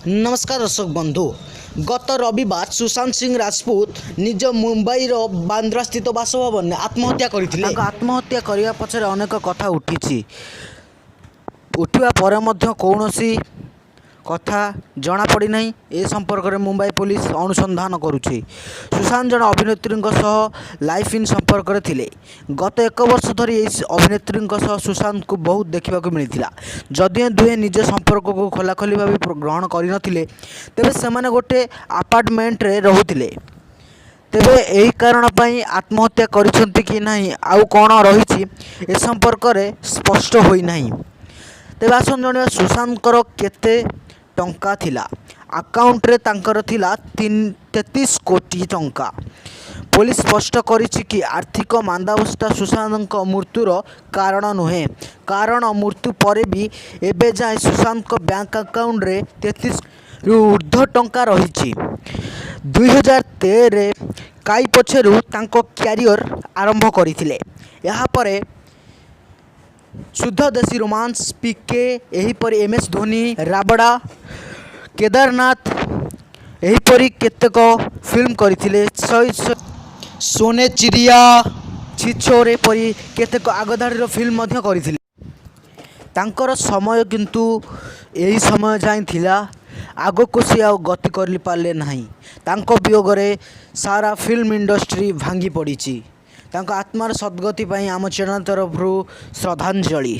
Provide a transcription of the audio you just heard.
ନମସ୍କାର ଦର୍ଶକ ବନ୍ଧୁ, ଗତ ରବିବାର ସୁଶାନ୍ତ ସିଂ ରାଜପୁତ ନିଜ ମୁମ୍ବାଇର ବାନ୍ଦ୍ରାସ୍ଥିତ ବାସଭବନରେ ଆତ୍ମହତ୍ୟା କରିଥିଲେ। ତାଙ୍କ ଆତ୍ମହତ୍ୟା କରିବା ପଛରେ ଅନେକ କଥା ଉଠିଛି। ଉଠିବା ପରେ ମଧ୍ୟ କୌଣସି କଥା ଜଣାପଡ଼ିନାହିଁ। ଏ ସମ୍ପର୍କରେ ମୁମ୍ବାଇ ପୋଲିସ ଅନୁସନ୍ଧାନ କରୁଛି। ସୁଶାନ୍ତ ଜଣେ ଅଭିନେତ୍ରୀଙ୍କ ସହ ଲାଇଭ୍ ଇନ୍ ସମ୍ପର୍କରେ ଥିଲେ। ଗତ ଏକ ବର୍ଷ ଧରି ଏହି ଅଭିନେତ୍ରୀଙ୍କ ସହ ସୁଶାନ୍ତଙ୍କୁ ବହୁତ ଦେଖିବାକୁ ମିଳିଥିଲା। ଯଦିଓ ଦୁହେଁ ନିଜ ସମ୍ପର୍କକୁ ଖୋଲାଖୋଲି ଭାବେ ଗ୍ରହଣ କରିନଥିଲେ, ତେବେ ସେମାନେ ଗୋଟେ ଆପାର୍ଟମେଣ୍ଟରେ ରହୁଥିଲେ। ତେବେ ଏହି କାରଣ ପାଇଁ ଆତ୍ମହତ୍ୟା କରିଛନ୍ତି କି ନାହିଁ, ଆଉ କ'ଣ ରହିଛି, ଏ ସମ୍ପର୍କରେ ସ୍ପଷ୍ଟ ହୋଇନାହିଁ। ତେବେ ଆସନ୍ତୁ ଜାଣିବା ସୁଶାନ୍ତଙ୍କର କେତେ ଟଙ୍କା ଥିଲା ଆକାଉଣ୍ଟରେ। ତାଙ୍କର ଥିଲା 33 କୋଟି ଟଙ୍କା। ପୋଲିସ ସ୍ପଷ୍ଟ କରିଛି କି ଆର୍ଥିକ ମାନ୍ଦାବସ୍ଥା ସୁଶାନ୍ତଙ୍କ ମୃତ୍ୟୁର କାରଣ ନୁହେଁ, କାରଣ ମୃତ୍ୟୁ ପରେ ବି ଏବେ ଯାଏଁ ସୁଶାନ୍ତଙ୍କ ବ୍ୟାଙ୍କ ଆକାଉଣ୍ଟରେ 33ରୁ ଉର୍ଦ୍ଧ୍ୱ ଟଙ୍କା ରହିଛି। 2013ରେ କାଇ ପୋ ଛେରୁ ତାଙ୍କ କ୍ୟାରିୟର ଆରମ୍ଭ କରିଥିଲେ। ଏହାପରେ ଶୁଦ୍ଧ ଦେଶୀ ରୋମାନ୍ସ, ପିକେ, ଏହିପରି ଏମ୍ ଏସ୍ ଧୋନି, ରାବଣା, କେଦାରନାଥ, ଏହିପରି କେତେକ ଫିଲ୍ମ କରିଥିଲେ। ସୋନେ ଚିଡ଼ିଆ, ଛିଛୋରେ ପରି କେତେକ ଆଗଧାଡ଼ିର ଫିଲ୍ମ ମଧ୍ୟ କରିଥିଲେ। ତାଙ୍କର ସମୟ କିନ୍ତୁ ଏହି ସମୟ ଯାଏଁ ଥିଲା। ଆଗକୁ ସେ ଆଉ ଗତି କରିପାରିଲେ ନାହିଁ। ତାଙ୍କ ବିୟୋଗରେ ସାରା ଫିଲ୍ମ ଇଣ୍ଡଷ୍ଟ୍ରି ଭାଙ୍ଗି ପଡ଼ିଛି। ତାଙ୍କ ଆତ୍ମାର ସଦ୍ଗତି ପାଇଁ ଆମ ଚ୍ୟାନେଲ୍ ତରଫରୁ ଶ୍ରଦ୍ଧାଞ୍ଜଳି।